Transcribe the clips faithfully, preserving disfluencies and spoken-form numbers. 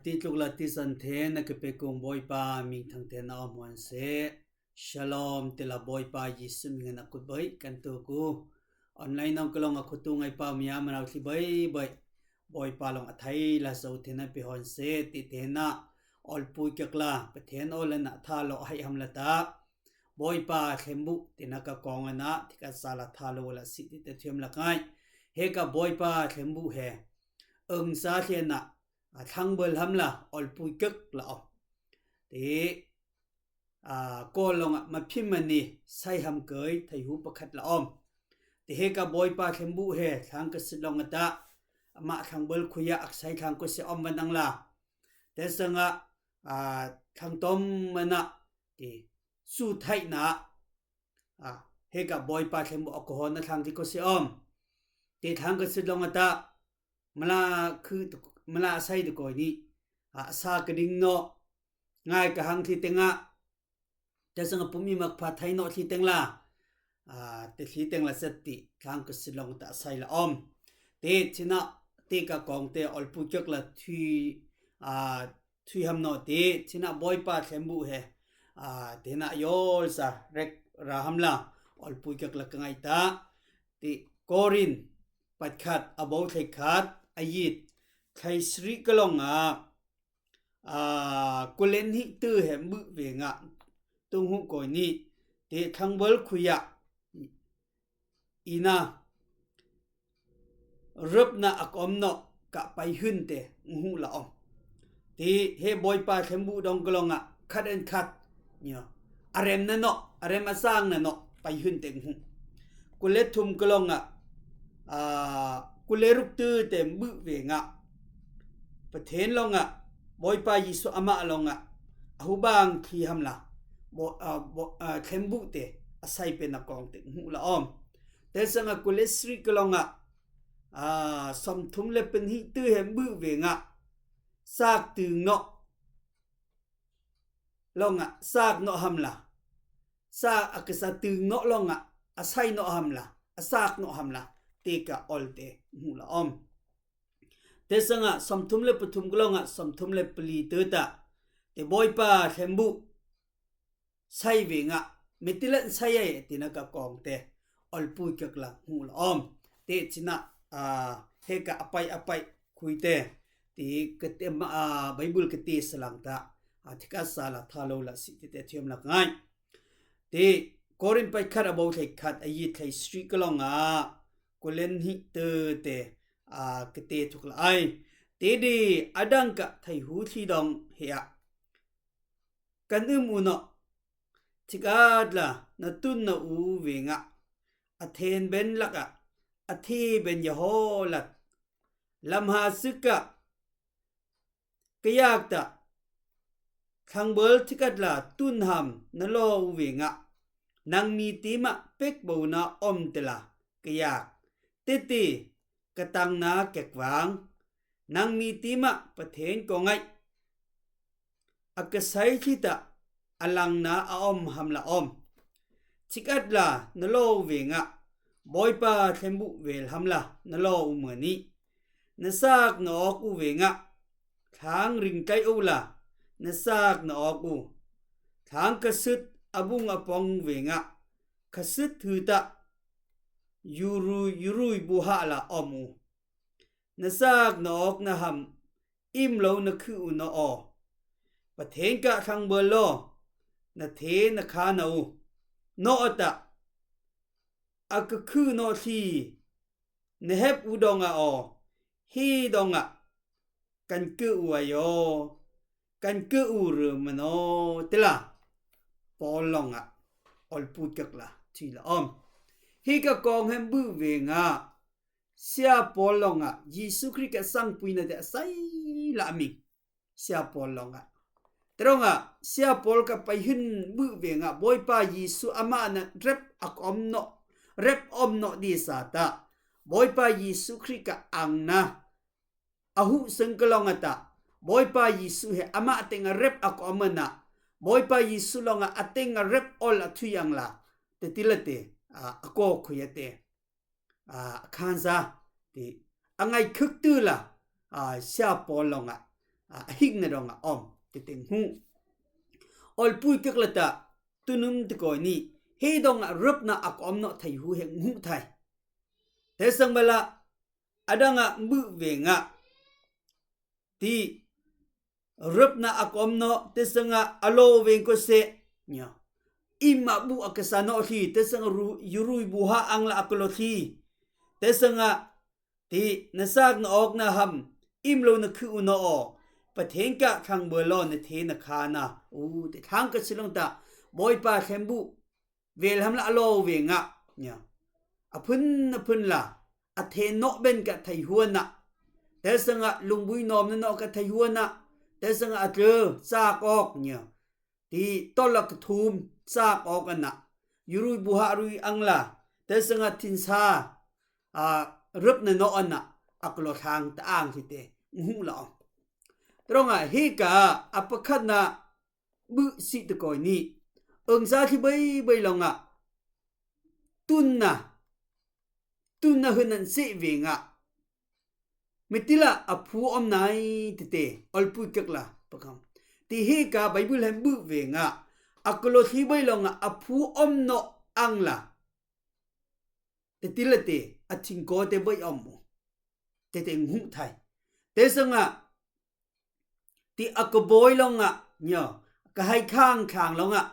Ti tluk la ti san then a ka pek kong Bawipa mîng thangte na om hâwn seh. Shalom, ti la Bawipa Jisu mîng hen a kut bâi kan tuk u. Online nong ka long a khutu ngâi pa mi a manau thli bâi bâi. Bawipa long a thei la zo then a pe hâwn seh, ti then a awlpui kek la, Pathen awl hen a tha lo hâi ham la ta. Bawipa thlembuh, ti na ka kong hen a, ti ka sa la tha lo la si ti te thiam la ngâi. He ka Bawipa thlembuh he. Âng sa thlen a, a thlangbâl ham la, awlpui kek la om. Ti, a, kawl long a, ma phim ma ni, sai ham kei, thei hu pakhat la om. Ti he ka Bawipa thlembuh he, thlang ka sit long a ta, amah thlangbâl khui a, ak sai thlang ko se om van ang la. Te sâng a, a, thlang tom hen a, ti, su thei na, a, he ka Bawipa thlembuh a ko hâwn a thlang ti ko se om. Ti thlang ka sit long a ta, mala khu, mala sai ti koi ni, a, sa ka ding no, ngâi ka hang thli teng a, te sâng a pum i mak pha thei no thli teng la, a, te thli teng la set ti, thlang ka sit long ta sai la om. Ti chin a, ti ka kong te awlpui kek la thui, a, thui ham no ti, chin a Bawipa thlembuh he, a, ti na yâwl sa rek ra ham la, awlpui kek la ka ngâi ta. Ti Korin, pakhat, a bâwthlei khat, a yit, thlei sri ka long a, a, kulen hi tu he mbuh veng a, tung hu koi ni, ti thlangbâl khui a, i na, rep na a ka om no, ka pei hun te, ngu la om. Ti he Bawipa thlembuh dong ka long a, khat hen khat, ni no. A rem na no, a rem a sâng na no, pei hun te ngu. Kule thum ka long a, a, kule ruk tu te mbuh veng a. Pathen long a, Bawipa Jisu amah long a, a hu bang thli ham la, bo, a, bo, a, thlembuh te, a sai pe na kong te, ngu la om. Te sâng a kule sri ka long a, a, sawmthum le pahnih tu he mbuh veng a, sâk tâng no, long a, sâk no ham la. Sa a ka sa tâng no long a, a sai no ham la, a sâk no ham la, ti ka awl te, ngu la om. Te sâng a, sawmthum le pathum ka long a, sawmthum le pali tu ta. Ti Bawipa thlembuh, sai veng a, mi ti la sai ai, ti na ka kong te, awlpui kek la, ngu la om. Ti chin a, a, he ka a pei, a pei, khui te. Ti ka te ma, a, Baibul ka ti sa lang ta. A, ti ka sa la tha lo la si ti te thiam la ngâi. Ti Korin pakhat a bâwthlei khat a yit thlei sri ka long a, kulen hi tu te, a, ka ti thuk la ai. Ti di a dang ka thei hu thli dong he a. Kan um u no, thikhat la na tun na u veng a, a then ben lak a, a thi ben ya haw lat. Lam ha sik a, ka yâk ta, thlangbâl thikhat la tun ham na lo u veng a, nang mi ti ma pek bo na om te la, ka yâk. Ti ti, ka tang na kek vang, nang mi ti ma Pathen ko ngâi. A ka sai thli ta, a lang na a om ham la om. Thikhat la na lo u veng a, Bawipa thlembuh vêl ham la na lo u ma ni. Na sâk na awk u veng a, thlang ring kai u la, na sâk na awk u. Thlang ka sut a bung a pawng veng a, ka sut hu ta, yurui, yurui bu ha la om u. Na sâk na awk na ham, im lo na khuh u na aw. Pathen ka thlangbâl lo, na the na kha na u. No a ta, a ka khuh no thli, na hep u dong a aw. Hi dong a, kan khuh u ai aw. Kan khuh u reu ma no, ti la. Paul long a, awlpui kek la, ti la om. Hi ka kong hem buh veng a, Sia Paul long a, Jisu Krist ka sangpui na te a sai la mi. Sia Paul long a. Terong a, Sia Paul ka pei hun buh veng a, Bawipa Jisu amah na rep a ka om no, rep om no di sa ta. Bawipa Jisu Krist ka ang na, a huh seng ka long a ta. Bawipa Jisu he amah teng a rep a ka om na. Bawipa Jisu long a, a teng a rep awl a thui ang la. Te ti la te, a, a ko khui a te. A, a khan sa, ti, a ngâi khuk tu la, a, Sia Paul long a. a hing na dawngah a om. Tete hmuh. Awlpui kek la tah, tunum te kawi nih, he dawngah râpnâk a ka om nawh thei hu he hmuh thei. Te sangah bala, a dangah buh vengah ti râpnâk a ka om nawh, te sangah a law veng ko seh, nia. Im ah buh a ka sa nawh thli, te sangah ru-, yurui buha ang la a ka law thli. Te sangah ti na sâk na awk na ham, im lo na khuh u nawh aw. Pathian kah thlangbual law na the na kha na. U, te thlang ka si long tah, Bawipa thlem buh vel ham la a law vengah, nia. A phun, a phun la, a the nawh ben kah thei huan ah. Te sangah lungbui nawm na nawh kah thei huan ah. Te sangah a tlơ, sâk awk, nia. Ti tawlh a ka thum, sâk awk a na. Yurui buha rui ang la. Te sangah thinsa, a, râp na nawh a na. A ka law thlang ta ang thli te. Hmuh la om. Te dawngah he kah a pakhatnâk buh sih te kawi nih. Ang sa thli bei bei lawngah. Tun na. Tun na hun an seh vengah. Miti la a phu om nai tete. Awlpui kek la. Pakam. Ti he kah Baibal hen buh vengah. A ka law thli bei lawngah a phu om nawh ang la. Te ti la te, a thingkaw te bei om u. Tete hmuh thei. Te sangah, ti a ka bawi lawngah, nia, ka hei khang khang lawngah.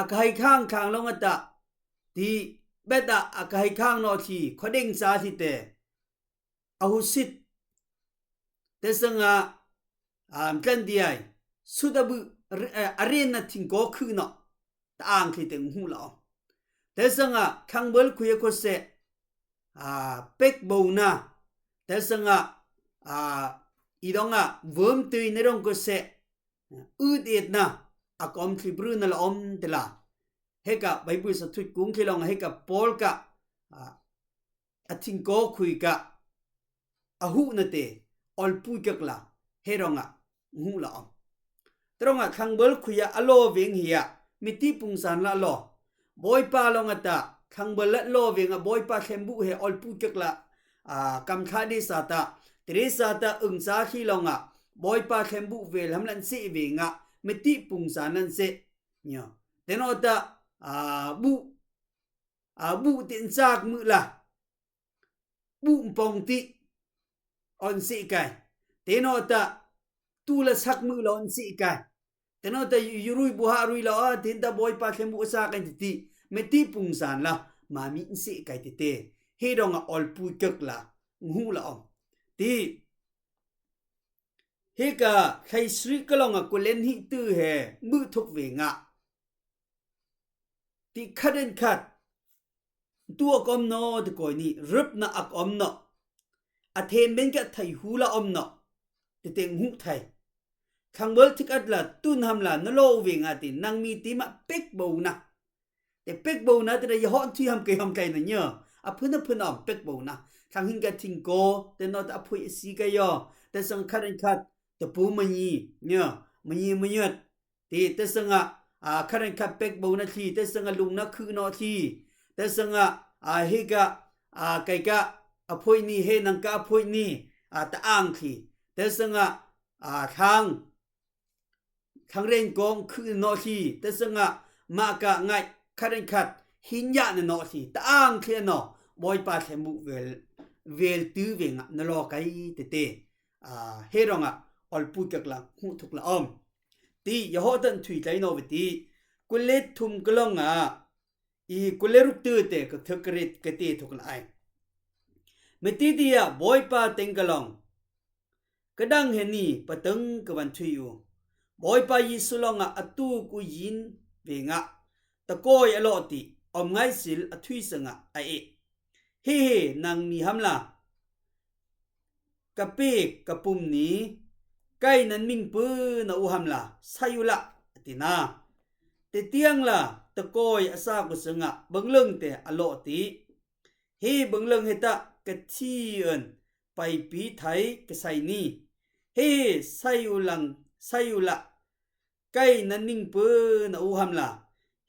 A ka hei khang khang lawngah tah, ti bet ah a ka hei khang nawh thli, khuadeng sa thli te. A husit. Te sangah, a, tlan diai. Sut a buh, r-, eh, a ren na thingkaw khuh nawh. Ta ang thli te hmuh la om. Te sangah, thlangbual khui a ko seh. A, pek bo na. Te sangah, a, i dawngah, vâm tui na dawng ko seh. Ût et na. A ka om thli bru na la om te la. He kah, Baibal sa thut kung thli lawngah, he kah, Paul kah. A, a thingkaw khui kah a huh na te, awlpui kek la, he dawngah, hmuh la om. Te dawngah thlangbual khui ah a law veng hi ah, miti pungsan la law. Bawipa lawngah tah, thlangbual la law vengah Bawipa thlem buh he awlpui kek la, a, kam thla de sa tah, Teresa tah ang sa thli lawngah, Bawipa thlem buh vel ham lan seh vengah, miti pungsan lan seh. Nia. Te nawh tah, a, buh, a, buh tin sak muh la. Buh mpawng ti. Awn seh kai. Te nawh tah. Tu la sak muh la awn seh kai. Te nawh tah yu-, yurui buha rui la a. Tin tah Bawipa thlem buh sa kai ti ti. Meti pungsan la. Ma mi seh kai ti te. He dawngah awlpui kek la. Hmuh la om. Ti. He kah thlei sri ka lawngah kulen hi tu he. Muh thuk vengah. Ti khat in khat. Tu a ka om nawh, ti kawi nih, rupna a ka om nawh. A then ben kah thei hu la om nawh. Ti te hmuh thei. Thlangbual thik at la tun ham la na law vengah ti nang mi ti mah pek bo na. Te pek bo na ti da ya hawh thui ham kei ham tlai na nia. A phun a phun a om pek bo na. Thlang hin kah thingkaw, te nawh tah a phui a si kei yaw. Te sang khat in khat, te pu ma nyi, nia, ma nyi ma nyat. Ti, te sangah, a, khat in khat pek bo na thli, te sangah lung na khuh nawh thli. Te sangah, a, he kah, a, kei kah, a phoih ni, he nang kah a phoih ni, a, ta ang thli. Te sangah, a, thlang, thlang ren kawng khuh nawh thli. Te sangah, mah kah ngaih, khat in khat, hin yah na nawh thli. Ta ang thli a nawh, Bawipa thlem buh vel, vel tu vengah na law kai ti te. A, he dawngah, awlpui kek la, hmuh thuk la om. Ti, ya hawh tan thui tlai nawh ve ti. Kulet thum ka lawngah, i kulet ruk tu te ka thuk ka ret ka ti thuk la ai. Meti ti ah, Bawipa teng ka lawng. Ka dang he ni, patang ka van thui u. Bawipa Jisu lawngah a tuk u yin vengah. Ta kawi a lawh ti, om ngai sil a thui sangah a eh. He he, nang mi ham la. Ka pek, ka pum ni, kei nan ming pu na u ham la, sai u la, a ti na. Te tiang la, ta kawi a sa ku sangah, bang lung te a lawh ti. He bang lung he tah, ka thi an, paipi thai, ka sai ni. He, sai u lang, sai u la, kei nan ming pu na u ham la,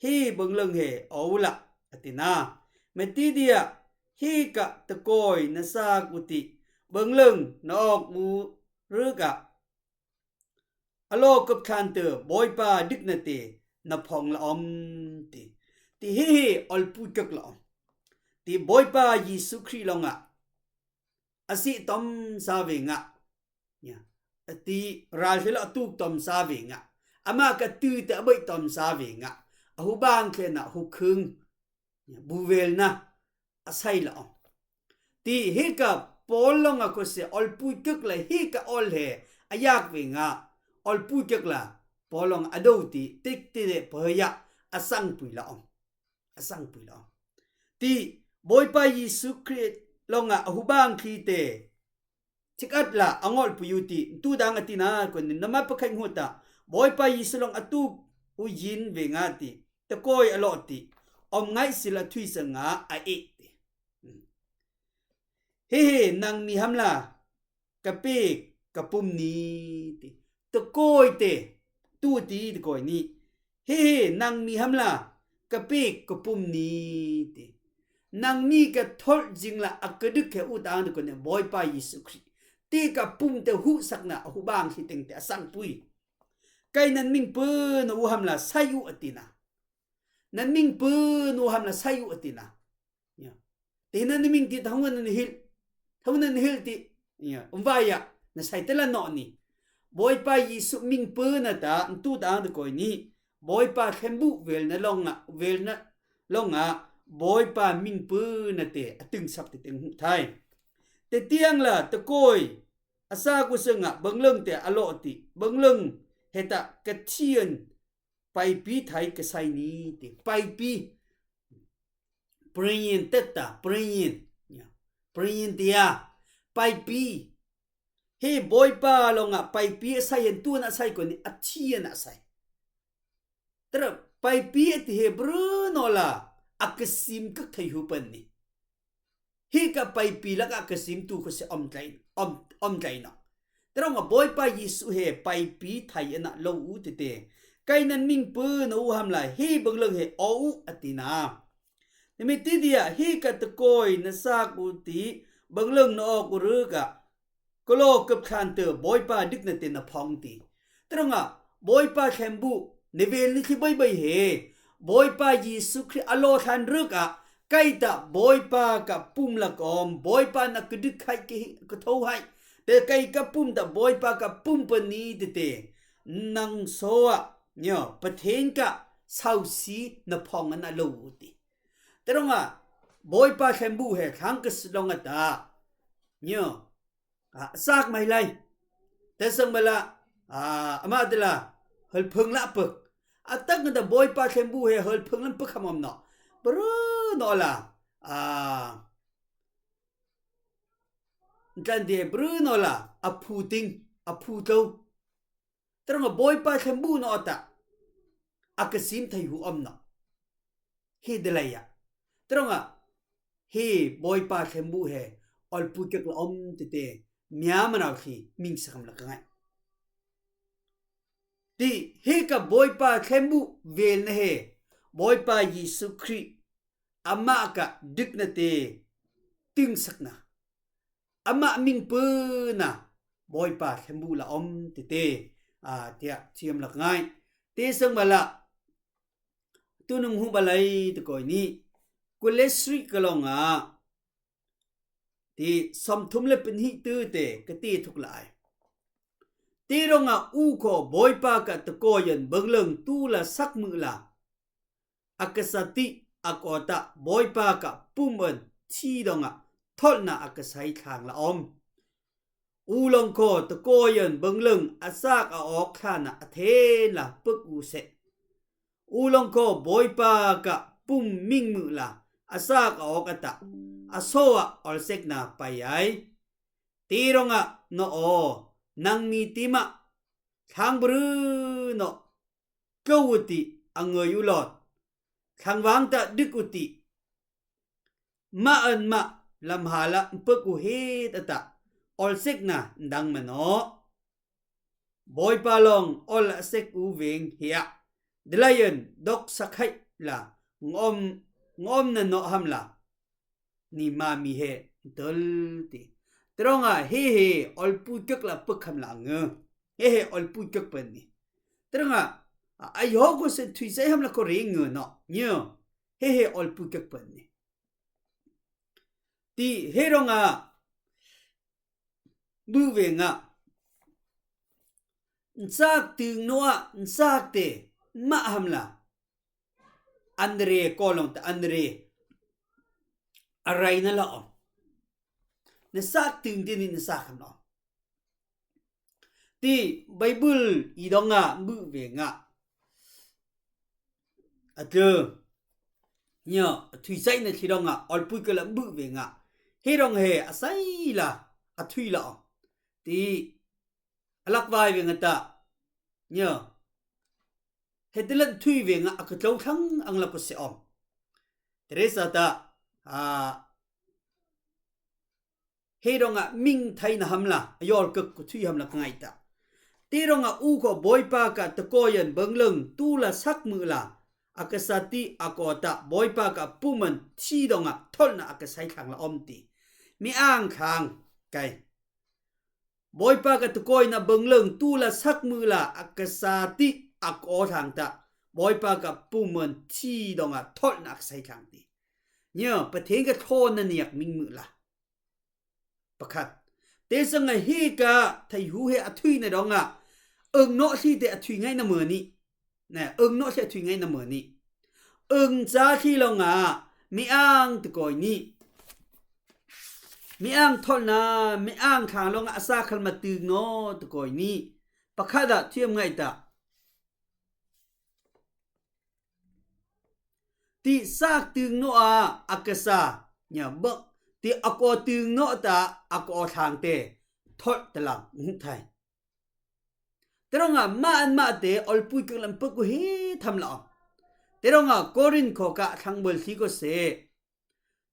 he bang lung he, o u la, a ti na. Meti ti ah, he kah ta kawi na sa ku ti, bânglâng na awk u rûk ah, a law kawp thlântâ Bawihpa dikna tê na phawng la om ti. Ti hi hi awlpui kawk la om. Ti Bawihpa Jisu Krih lawngah a sih tâwmsa vêngah, ti râl hi lo a tûk tâwmsa vêngah, amah kha tê tê a bâwih tâwmsa vêngah, a hu bâng thlênah hu khâng, bu vêlna a sai la om. Ti hi kha Paul lawngah kawseh awlpui kawk la hi kha awl he a yâk vêngah, awlpui kawk la Paul lawngah a do ti, ti ti leh pahâwi ah a sangpui la om. A sangpui la om. Ti Bawihpa Jisu Krih lawngah a hu bâng thli tê, thik ât la a ngawlpui u ti, tu dang a ti na, kawnin nama pakhat ngawt ah, Bawihpa Jisu lawng a tûk u jin vêngah ti, takâwi a lawh ti, awm ngaih sil a thuisa ngah a êh ti. Hi hi, nang mi ham la, ka pêk ka pum ni ti. Takâwi tê, tu ti takâwi ni. Hi hi, nang mi ham la, ka pêk ka pum ni ti. Nang mi ka thawlh zing la, a ka dik he u tang ti kawnin Bawihpa Jisu Krih. Ti ka pum tê huhsakna, a hu bâng hi teng tê a sangpui. Kei nan mîng pûn u ham la, sai u a ti na. Nan mîng pûn u ham la, sai u a ti na. Ti hi nan mîng ti tho nan hil. Tho nan hil ti. Umvâi ah na sai tê la nawh ni. Bawihpa Jisu mîng pûn a ta, tu tang takâwi ni. Bawihpa thlem buh vêlna lawngah, vêlna lawngah, Bawihpa mîng pûn a tê, a tîngsap ti teng hu thei. Tê tiang la, takâwi a sâk u sangah, bânglâng tê a lawh ti, bânglâng hetah ka thi an, paipi thei ka sai ni ti, paipi. Pringin tê ta, pringin. Pringin ti a, paipi. Hi Bawihpa lawngah paipi a sai hen tu an a sai kawnin a thi an a sai. Tara paipi a ti hi brû naw la, a ka sim kawk thei hu pân ni. Hi kha paipi lakah ka sim tu kha si awm tlai, awm, awm tlai nawh. Tara nga Bawihpa Jisu he paipi thei an a lo u ti tê. Kei nan mîng pûn u ham la, hi bânglâng he aw u a ti na. Nimi ti dia, hi kha takâwi na sâk u ti, bânglâng na awk u rûk ah, ka law kawp thlântâ Bawihpa dikna tê na phawng ti. Tara nga, Bawihpa thlem buh, na vêl ni thli bâi bâi he. Bawihpa Jisu Krih a law thlân rûk ah, kei ta Bawihpa ka pum la ka awm, Bawihpa na ka dik hai ki hi, ka tho hai. Tê kei ka pum ta Bawihpa ka pum pân ni ti tê. Nang saw ah, nyo, Pathian kha sausi na phawng an a lo u ti. Tara nga, Bawihpa thlem buh he, thlang ka si lawng a ta. Nyo, a sâk mei lai. Tê sâng bala, amah tê la, hâlphâng la pâk. A tak nga ta Bawihpa thlem buh he, hâlphâng lam pâk ham awm nawh. Brû naw la, a, tlân ti brû naw la, a phu ting, a phu tlo. Tara nga Bawihpa thlem buh naw ta, a ka sim thei hu awm nawh. Hi dalai ah. Tara nga, hi Bawihpa thlem buh he, awlpui kawk la awm ti tê, mia manau khi, mîng sak ham la ka ngâi. Ti hi kha Bawihpa thlem buh vêlna he, Bawihpa Jisu Krih, amah kha dikna tê, tîngsakna. Amah mîng pûn a, Bawihpa thlem buh la awm ti tê, a, ti a, thiam la ka ngâi. Tê sâng bala, tu nung hu balai takâwi ni. Kawlesri ka lawngah, ti sawmthum leh pahni tê tê, ka ti thuk lai. Ti rawngah u khaw Bawihpa kha takâwi an bânglâng tu la sak muh la. A ka sa ti, a kawt ah Bawihpa kha pum an thi dawngah, thawlhna a ka sai thlâng la awm. U lawng khaw takâwi an bânglâng a sâk a awk thlân ah a thên la pâk u seh. U lawng khaw Bawihpa kha pum mîng muh la a sâk a awk a ta, a saw ah awlsekna pei ai. Ti rawngah naw aw, nang mi ti mah, thlâng brû naw, tlo u ti, a ngâi u lâwt. Thlangvâng ta dik u ti. Mah an mah lamhâl ah pâk u hit a ta, awlsekna dang ma naw. Bawihpa lawng awl a sek u vêng hi ah, dalai an dawk sak hai la, ngawm, ngawm na naw ham la. Ni ma mi he, dâwl ti. Tê rangah he he awlpui kawk lah pawkham lah ngơ. He he awlpui kawk pân ni. Tê rangah a, a yawk ko se thui zai ham lah ko rêng ngơ nawh. Nyo. He he awlpui kawk pân ni. Ti he rangah bû vêng ah. Nchâk tâng nawh ah nchâk tê mah ham lah. An rê ko long ta an rê. A rai na lah om. Na sâk tâng ti ni na sâk ham lah om. Ti Baibal i dawngah bû vêng ah. A tlơ. Nyo, a thui zai na thi dawngah, awlpui kawk lah bû vêng ah. He dawng he, a sai lah, a thui lah om. Ti, a lak vai vêng ah ta. Nyo. He ti lah thui vêng ah, a ka tlô thlang ang lah ko se om. Teresa ta, a, he dawngah mîng thei na ham lah, a yâwl kawk ko thui ham lah ka ngâi ta. Ti dawngah u ko Bawipa ka takawi an bang lâng, tu lah sak mû lah, a ka sa ti a ko ta, Bawipa ka pum an thi dawngah, thawlh na a ka sai thlang lah om ti. Mi ang thlang, kei. Bawipa ka takawi na bang lâng, tu lah sak mû lah, a ka sa ti a ko thlang ta. Bawipa ka pum an thi dawngah, thawlh na a ka sai thlang ti. Nyo, Pathian ka thaw na niak mîng mû lah. Pakhat. Tê sâng ah he ka thei hu he a thui na dawngah. Ang nawh thi tê a thui ngâi na mâ ni. Nè, ang nawh thi a thui ngâi na mâ ni. Ang châ thi lawngah. Mi ang takawi ni. Mi ang thawlh na, mi ang thlang lawngah a sâk ham lah tâng nawh takawi ni. Pakhat ah thiam ngâi ta. Ti sâk tâng nawh ah a ka sa. Nyo, bâ. Ti a ko tâng nawh ta a ko thlang tê. Thawlh ta lah, nguk thei. Tê rangah mah an mah tê, awlpui kawk lah pawk ko he tham lah om. Tê rangah Korin ko ka thlang bâl thi ko se.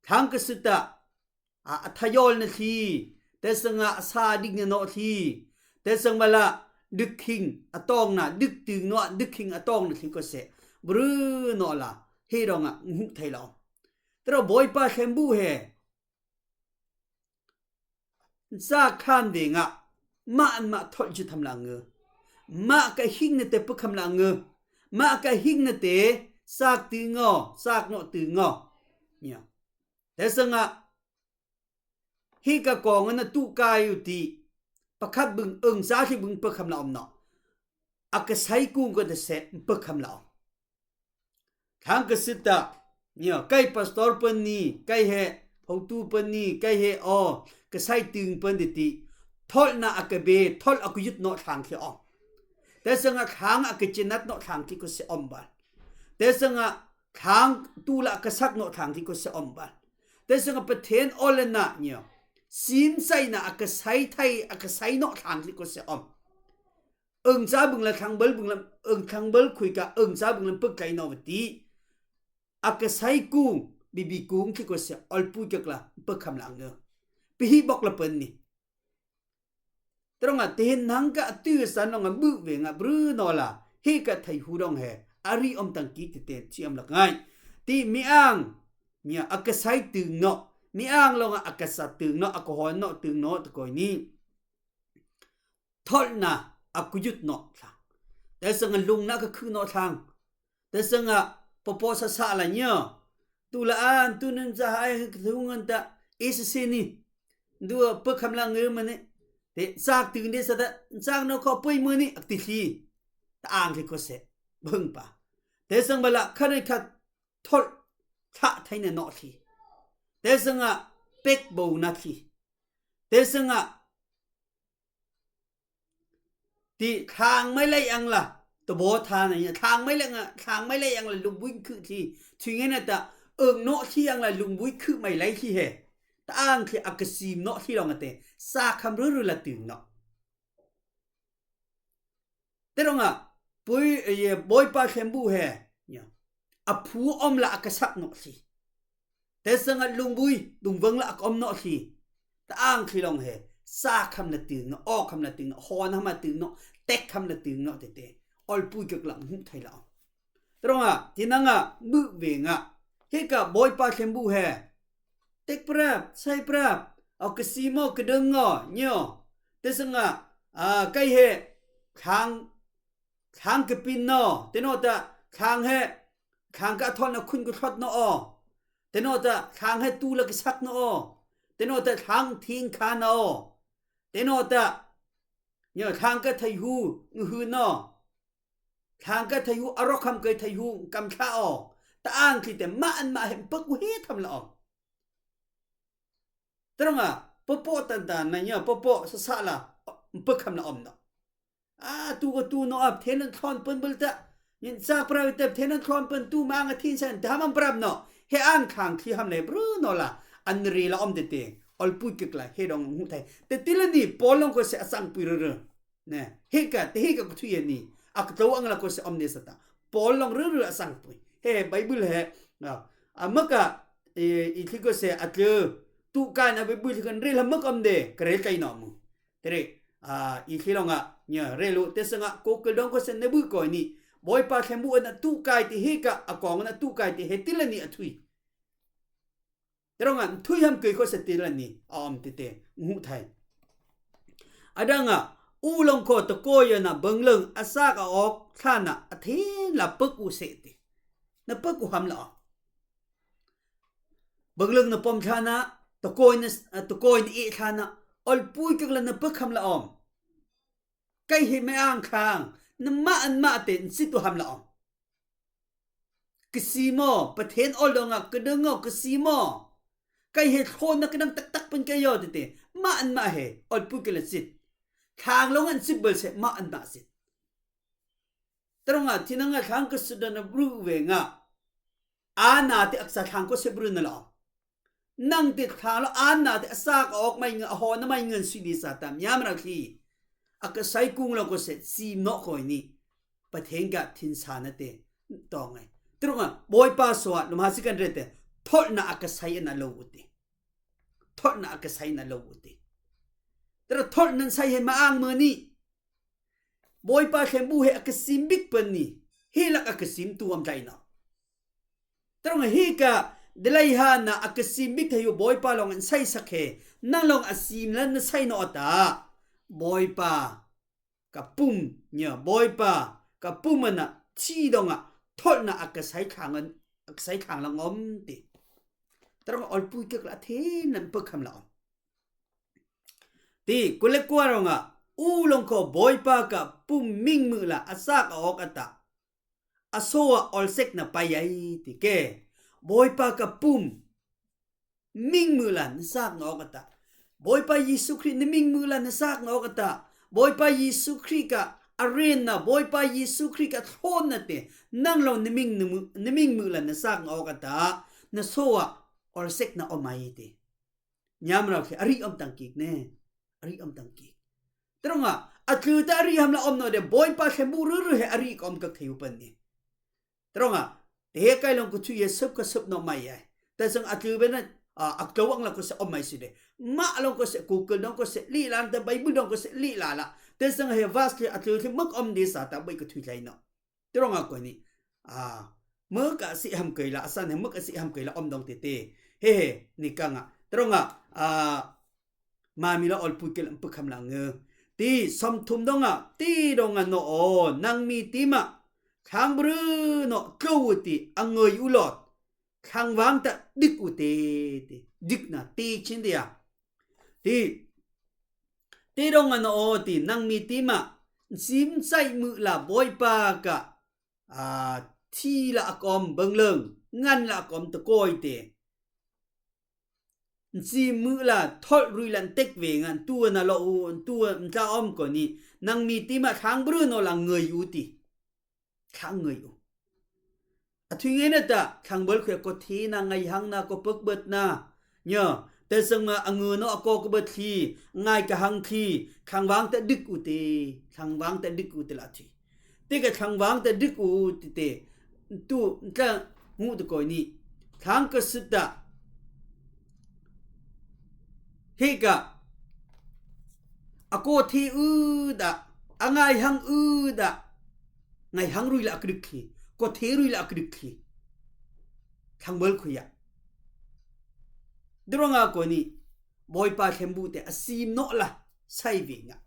Thlang ka sut ah, a, a tha yâwl na thi, tê sâng ah a sa dik na nawh thi, tê sâng bâ lah, dik khing a tawng na, dik tâng nawh, dik khing a tawng na thi ko se, brư nawh lah, he dawngah, nguk thei lah om. Tê rangah Bawipa thlem bû he, Sâk khan vêng ah, mah an mah thawlh chu tham lah ngơ. Mah ka hing na tê pawkham lah ngơ. Mah ka hing na tê sâk tâng aw, sâk nawh tâng aw. Nyo. Tê sâng ah, he ka kawng an a tuh kâi u ti. Pakhat bưng, ang sa thi bưng pawkham lah om nawh. A ka sai kung ko tê se, pawkham lah om. Thlang ka sut ah, nyo, kei pastor pân ni, kei he, hotu pân ni, kei he, aw, ka sai tâng pân ti ti. Thawlh na a ka bê, thawlh a ka yut nawh thlang thi om. Tê sâng ah thlang a ka chinat nawh thlang thi ko se om bâl. Tê sâng ah thlang tu lah a ka sak nawh thlang thi ko se om bâl. Tê sâng ah Pathian aw leh na, nyo. Sim sai na a ka sai thei, a ka sai nawh thlang thi ko se om. Ang sa bưng lah thlang bâl bưng lah, ang thlang bâl khui ka, ang sa bưng lah pawk tlai nawh ti. A ka sai kung, bibi kung thi ko se, awlpui kawk lah, pawkham lah ngơ. Phi hi bawk lah pân ni. Tê rangah tê hen nang ka a tu san lawngah bû vêng ah brư nawh lah, he ka thei hu dawng he, a ri om tang ki ti tê, thi om lah ka ngâi. Ti mi ang, nyo a ka sai tâng nawh, mi ang lawngah a ka sa tâng nawh, a ka hawn nawh tâng nawh, takawi ni. Thawlh na a ka yut nawh thlang. Tê sâng ah lung na ka khuh nawh thlang. Tê sâng ah pawpaw sa sa lah nyo. Tu lah an, tu nun sa hai ka thung an ta. E sa se ni. Ndu a pawkham lah ngơ mâ ni. Tê sâk tâng dê sa ta, sâk nawh ko pui mâ ni. Ak ti thi. Ta ang thi ko se. Bâng pa. Tê sâng bâ lah khan khat thawlh thah thei na nawh thi. Tê sâng ah pek bâu na thi. Tê sâng ah ti thlang mei lei ang lah. Tê bâ tha na, thlang mei lei ang, thlang mei lei ang lah lungbui khuh thi. Thui ngâi na ta, ang nawh thi ang lah lungbui khuh mei lei thi he. Ta ang thi a ka sim nawh thi lawngah tê. Sâk kham ruru lah tâng nawh. Tê rangah, pui, eh, Bawipa thlem bû he. Nyo. A phu om lah a ka sak nawh thi. Tê sâng ah lungbui, lungvâng lah a ka om nawh thi. Ta ang thi lawng he. Sâk kham lah tâng nawh, aw kham lah tâng nawh, hawn kham lah tâng nawh, tek kham lah tâng nawh tê tê. Awlpui kawk lah nguk thei lah. Tê rangah, ti nang ah, bû vêng ah. He ka Bawipa thlem bû he. Tek prap, sai prap. Aw, ka si maw, ka dâng aw, nyo. Tê sâng ah, a, kei he, thlang, thlang ka pin naw. Tê nawh ta, thlang he, thlang ka thawt na khun ka thlawt naw aw. Tê nawh ta, thlang he tu la ka sak naw aw. Tê nawh ta, thlang thing kha naw aw. Tê nawh ta, nyo, thlang ka thei hu, ng hu naw. Thlang ka thei hu, a rawk ham kei thei hu, kam thla aw. Ta ang thli tê, mah an mah he, pek u he tham la aw. Tê rong ah, pawpaw tan tan na nyo, pawpaw sa sa la, pek ham la om naw. A, tu ka tu naw ap, thên an thlôn pên bul ta. Nyin sa pra ta, thên an thlôn pên tu ma nga thin san, ta ham an prap naw. He an khang thli ham le bru naw la, an ri la om tê tê. Ol pui kik la, he dong ngu thai. Tê tila ni, Paul long ko se asang pui rơ rơ. Nè, he ka, tê he ka kuthui ni. Ak tlo ang la ko se om ni sa ta. Paul long rơ rơ asang pui. He, Bible he, a, a maka, e, i thli ko se atlơ. Tu ka na Bible kan rel ha mak om de, ka rel kai naw mu. Tê rê, a, i thli long ah, nya, rel u, tê sâng ah, ko kil dong ko sen ne bu ko ni. Bawipa thlem bu na tu kai tê he ka, a kong na tu kai tê he tila ni a thui. Tê rong ah, thui ham kei ko se tila ni, a om tê tê, ngu thai. A dang ah, u long ko ta ko ya na bâng lâng, a sak a ok, thla na, a thên la pek u se tê. Na pek u ham la. Bâng lâng na pom thla na, ta koi na, ta koi na e thla na, ol pui kik la na pek ham la om. Kei he me ang khang, na mah an mah tê, n sit u ham la om. Ka si maw, Pathen ol dong ah, ka dâng aw, ka si maw. Kei he thlôn na ka dâng tak tak pên kei yaw tê tê, mah an mah he, ol pui kik la sit. Thlang long an sit bal se, mah an mah sit. Tê rong ah, thi nang ah thlang ka sut na bru veng ah. A na tê ak sa thlang ko se bru na la. Nang tê thlang lo a na tê a sak a ok mai nga, a haw na mai nga n sui di sa tam. Yam ra khi. A ka sai kung lo ko se, sim naw ko ni. Pathen ka thin sa na tê. Tawng ai. Tê rong ah, Bawipa so ah, lum ha si kan re tê. Thawlh na a ka sai na lo u tê. Thawlh na a ka sai na lo u tê. Tê rong thawlh nan sai he ma ang ma ni. Bawipa thlem bu he a ka sim bik pên ni. He lak a ka sim tu am tlai naw. Tê rong he ka, delai ha na a ka sim bik thei u Bawipa long an sai sak he. Nang long a sim lan na sai naw ta. Bawipa ka pum, nya, Bawipa ka pum na thi dong ah. Thawlh na a ka sai thlang an, a ka sai thlang lang om tê. Tê rong ol pui kik la thên nan pek ham la om. Ti, kul le kua rong ah, u long ko Bawipa ka pum ming mu la, a sak a ok a ta. A so ah ol sek na pai ai, ti ke. Bawipa ka pum ming mu la, na sak na ok a ta. Bawipa Jisu Krist na ming mu la, na sak na ok a ta. Bawipa Jisu Krist ka a ren na, Bawipa Jisu Krist ka thlôn na tê. Nang long na ming na mu, na ming mu la, na sak na ok a ta. Na so ah ol sek na om ai tê. Nyam rau khi, a ri om tang kik ne. A ri om tang kik. Tê rong ah, a tlu ta a ri ham la om naw de, Bawipa thlem bu ruru he a ri ka om kak thei u pên ni. Tê rong ah, tê he kai long ko thui he sep ka sep naw mai ai. Tê sâng a tlu bê na, a, a tlo ang la ko se om mai si de. Mah long ko se, Google dong ko se, li la, tê Bible dong ko se, li la la. Tê sâng he vas khi a tlu khi mak om di sa ta bai ko thui tlai naw. Tê rong ah ko ni. A, mah ka si ham kei la, a san he mah ka si ham kei la om dong tê tê. He he, ni kang ah. Tê rong ah, a, ma mi la ol pui kik la pek ham la nge. Ti, sawm thum dong ah, ti dong ah naw aw, nang mi ti mah. Thlang bru naw tlo u ti, a ngei u lawt. Thlang vang ta dik u tê, tê. Dik na, tê chin de a. Ti, ti dong ah naw aw ti, nang mi ti mah. Sim sai mu la Bawipa ka, a, thi la a ka om bâng lâng, ngan la a ka om ta koi tê. Sim mu la thawlh rui la n tek veng ah, n tu na lo u, n tu n tla om ko ni. Nang mi ti mah thlang bru naw la ngei u ti. Thlang ngei u. A thui ngei na ta, thlang bal khwe ko thi na, ngai hang na, ko pek bet na. Nya, tê sâng ma a ngu naw a ko ka bet thli, ngai ka hang thli, thlang vang ta dik u tê, thlang vang ta dik u tê la thui. Tê ka thlang vang ta dik u tê tê, tu, tla, ngu ta koi ni. Thlang ka sut ta. He ka, a ko thi u da, a ngai hang u da. Ngai hang rui la a ka dik khi, ko thi rui la a ka dik khi. Thlang bal khwe ya. Tê rong ah ko ni. Bawipa thlem buh te a sim nawh la, sai vêng ah.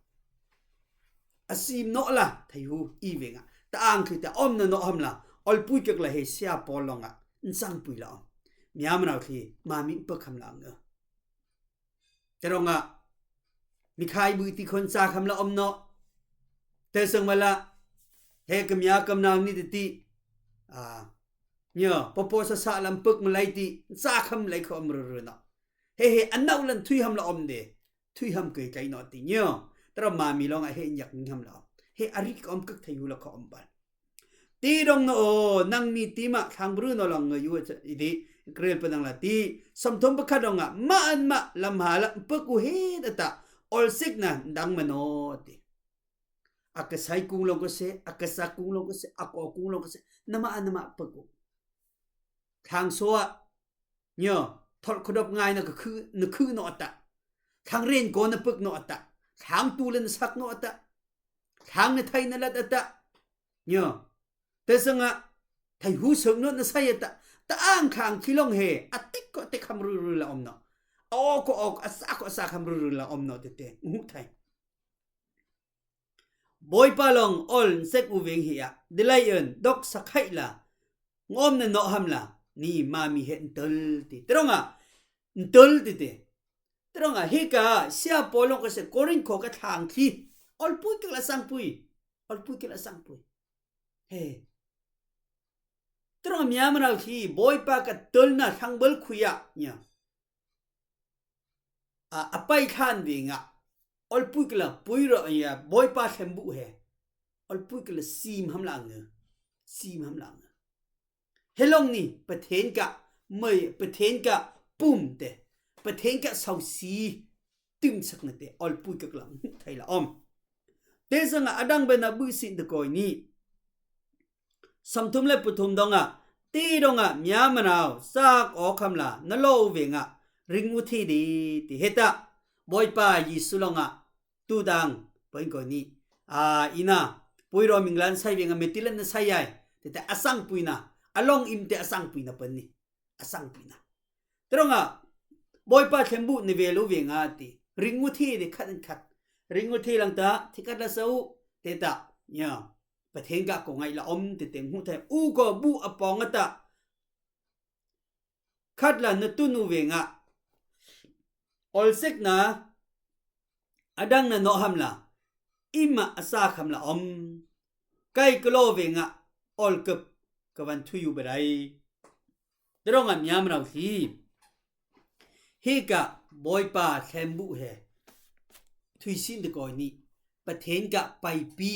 A sim nawh la, thei hu i vêng ah. Ta ang thli te a om na nawh ham la, awlpui kek la he sia Paul lawng ah, an sangpui la om. Mia manau thli, ma mi pek ham la ang. Te rong ah, mi khai bu ti khon sa kham la om nawh. Te sang ma la, he ka mia kam nau ni ti ti. A, nyo, popo sa sa lam pek ma lai ti, sa kham lai kho om ru ru nawh. He he, an nau lan thui ham la om de. Thui ham kei kai nawh ti nyo. Te rong ma mi lawng ah he nyak ni ham la om. He a rik om kek thei hu la kho om bal. Ti dong na aw, nang mi ti mah thlang bru no lang nga yu i di, krel pa nang la ti, samthum pakhat dong ah, ma an mah lam ha la, pek u he da ta, awlsik na, dang ma no ti. A ka sai kung long ka se, a ka sa kung long ka se, a ko kung long ka se, na mah, na mah pek u. Thlang so ah, nyo, thol khodop ngai na ka khu, na khu no ata. Thlang ren ko na pek no ata. Thlang tu le na sak no ata. Thlang na thai na lat ata. Nyo. Te sang ah, thei hu seng no na sai ata. Ta ang thlang khi long he. A tik ko tik ham ru ru la om no. A ok ko ok, a sa ko sa ham ru ru la om no te te. Ngu thei. Bawipa lawng awl an sek u veng hi ah, dilai an dawk sa khaih la, ngawm na nawh ham la, ni ma mi he an tol ti. Te rong ah, an tol ti ti. Te rong ah, hi ka, sia Paul lawng ka se Korin kho ka thlang thli. Awlpui kek la sangpui. Awlpui kek la sangpui. He. Te rong ah, mia manau thli, Bawipa ka tol na thlang bal khui ah, nya. A, a pai thlan veng ah. Awlpui kek la pui rawh, ya, Bawipa thlem buh he. Awlpui kek la sim ham la ang. Sim ham la ang. He long ni, Pathen ka, mei, Pathen ka, pum te. Pathen ka sausi. Tim sak na te, awlpui kek la, thei la om. Te sang ah a dang bena bu sin te koi ni. Samthum le pathum dong ah, ti dong ah, mia manau, sak aw kham la, na lo veng ah, ring u thi di, ti heta, Bawipa Jisu lawng ah, tu dang, poi koi ni. A, ina, pui ro ming lan sai veng ah, metilan na sai ai, te te a sangpui na, a long im te a sangpui na pon ni. A sangpui na. Te rong ah, Bawipa thlem buh na vel u veng ah ti. Ring u thi di khat an khat. Ring u thi lang ta, thi khat la sa u, te ta. Ya. Pathen ka ko ngai la om te te ngu thei. U ko buh a pawng a ta. Khat la na tun u veng ah. Awlsik na, a dang na nawh ham la. Im ah a sa kham la om. Kai ka lo veng ah. Awl kep ka van thui u ba dai. Te rong ah mia manau thli. Hi ka Bawipa thlem buh he. Thui sin te koi ni. Pathen ka paipi.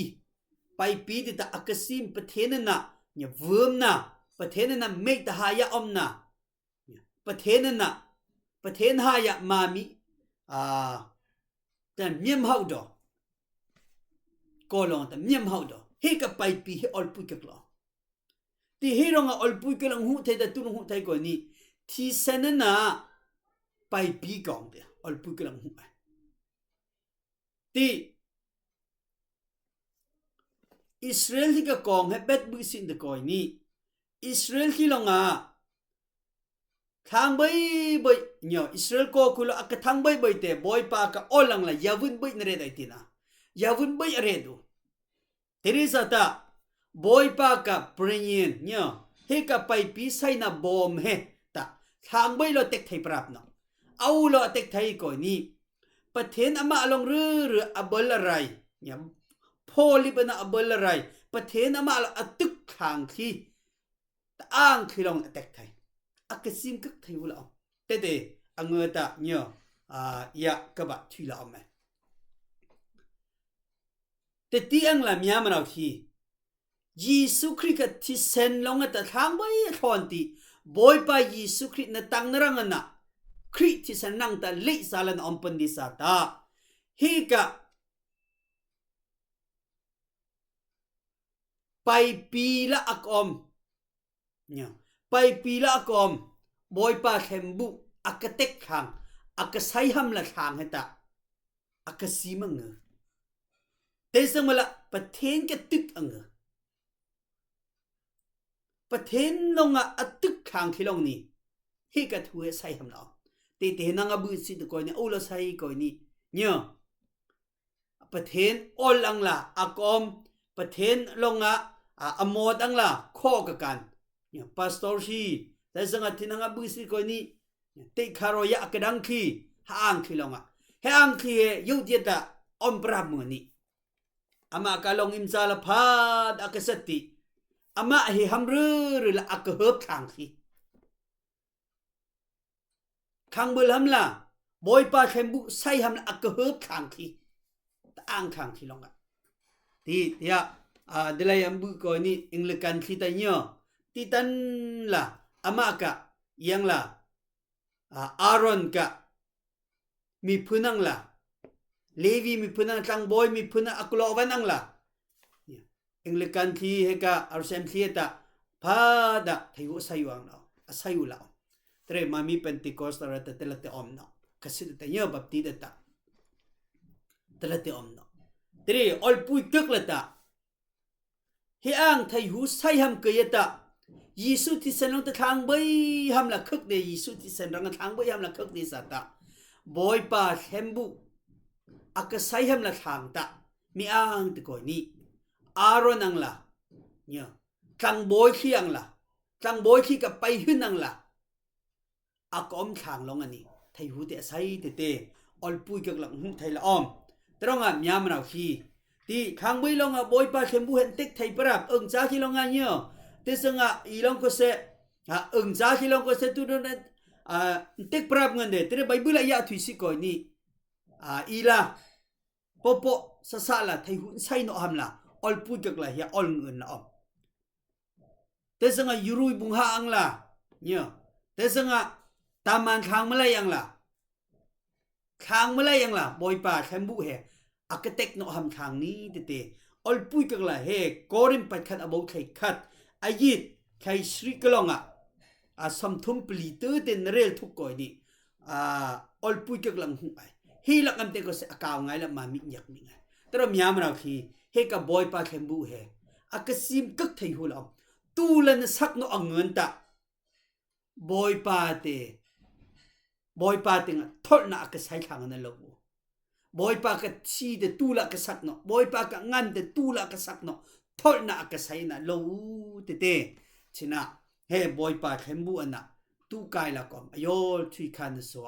Paipi ti ta a ka sim Pathen na, nya vum na. Pathen na mei ta ha ya om na. Pathen na. Pathen ha ya ma mi. A, ta miam hau do. Ko long ta miam hau do. Hi ka paipi hi awlpui kek lo. Ti hi rong ah awlpui kek lang hu thei ta tu hu thei koi ni. Thisen na paipi kong te. Awlpui kek lang hu ai. Ti Israel hi ka kong he bet bu sin te koi ni. Israel hi long ah. Thang bai bai. Nyo, Israel ko kulo a ka thang bai bai te. Bawipa ka awl lang la. Ya vun bai na re dai ti na. Ya vun bai a re du. Teresa ta, Bawipa ka prenyin, nyo, hi ka paipi sai na bawm he, ta, thlang bai lo tek thei prap no. Au lo tek thei koi ni. Pathen amah long ru ru a bal a rai. Nyo, pho lip na a bal a rai. Pathen amah lo a tuk thlang thi. Ta ang khi long a tek thei. A ka sim kek thei u la om. Te te, a ngu ta, nyo, a, ya, ka ba thui la om e. Te ti ang la mia manau thi. Jisu Krist ka thisen long a ta thlang bai a thlon ti. Bawipa Jisu Krist na tang na rang a na. Krist thisen nang ta lei sa la na om pon di sa ta. Hi ka paipi la a ka om. Nyo. Paipi la a ka om. Bawipa thlem buh a ka tek thlang. A ka sai ham la thlang he ta. A ka sim ang. Te sang ma la Pathen ka tuk ang. Pathen long ah a tuk thlang khi long ni. Hi ka thu he sai ham la om. Tê tê nang a bû si tê koi ni, âu la sai koi ni. Nyo. Pathen ol ang la, a kawm, Pathen lawng ah, a, a mawt ang la, khaw ka kan. Nyo, pastor si, tê zang a tê nang a bû si koi ni. Tê kha ro ya ka dang khi, ha ang khi lawng ah. He ang khi he, yu dia ta, om pra mu ni. Amah ka lawng im cha la phat a ka sat ti. Amah hi ham rû rû la a ka hawp thlang khi. Khang bul ham la, Bawipa thlem bu sai ham la a ka hawp thlang khi. Ta ang thlang khi lawng ah. Ti, tia, a, delai am bu ko ni Anglican khi ta nyo. Ti tan la, amah ka, yang la, a, Aaron ka, miphun ang la. Levi miphun ang, tlangbawi miphun ang, a kulawvan ang la. Anglican khi he ka, R C M khi he ta, pha da, thei hu sai hu ang la. A sai hu la. Tre ma mi Pentecost ra ta te la te om no. Ka si ta nyo bapti da ta. Te la te om no. Tre, ol pui kek la ta. Hi ang thei hu sai ham ka ya ta. Jisu thisen rang ta thlang bai ham la khak de, Jisu thisen rang thlang bai ham la khak de sa ta. Bawipa thlem bu. A ka sai ham la thlang ta. Mi ang te koi ni. Aaron ang la. Nyo. Tlangbawi khi ang la. Tlangbawi khi ka pai hun ang la. A ka om thlang lawng a ni. Thei hu te a sai te te. Ol pui kek lak hmuh thei la om. Te rong a miam rau khi. Ti khang bui lawng a Bawipa thlem bu hen tek thei parap. Âng cha khi lawng a nyo. Te sâng a i lawng ko se. Ha, âng cha khi lawng ko se tu don a, tek parap ngan de. Te re Bible a ya thui si koi ni. A, i la. Popo, sasa la, thei hu sai no ham la. Ol pui kek la, ya ol ngun la om. Te sâng a yurui bung ha ang la. Nyo. Te sâng a taman thlang malai ang la. Thlang malai ang la. Bawipa thlem bu he. A ka tek no ham thlang ni te te. Ol pui kek la he. Korin pat khat a bo thei khat. A yit. Thei sri ka lawng a. A sam thum pli te te na rel thuk koi ni. A, ol pui kek lang hu ai. Hi lak am te ko se a kau ngai la ma mi nyak mi ngai. Te ro miam rau khi. He ka Bawipa thlem bu he. A ka sim kek thei hu la om. Tu la na sak no ang ngan ta. Bawipa te. Bawipa te nga tholh na a ka sai thlang na lo. Bawipa ka thi te tu la ka sak no. Bawipa ka ngan te tu la ka sak no. Tholh na a ka sai na lo te te. China. He Bawipa thlem bu ana. Tu kai la kom. A yol thui khan na so.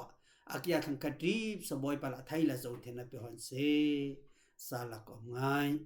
A kia thang ka trip sa Bawipa la thai la zo te na pe hon se. Sa la kom ngai.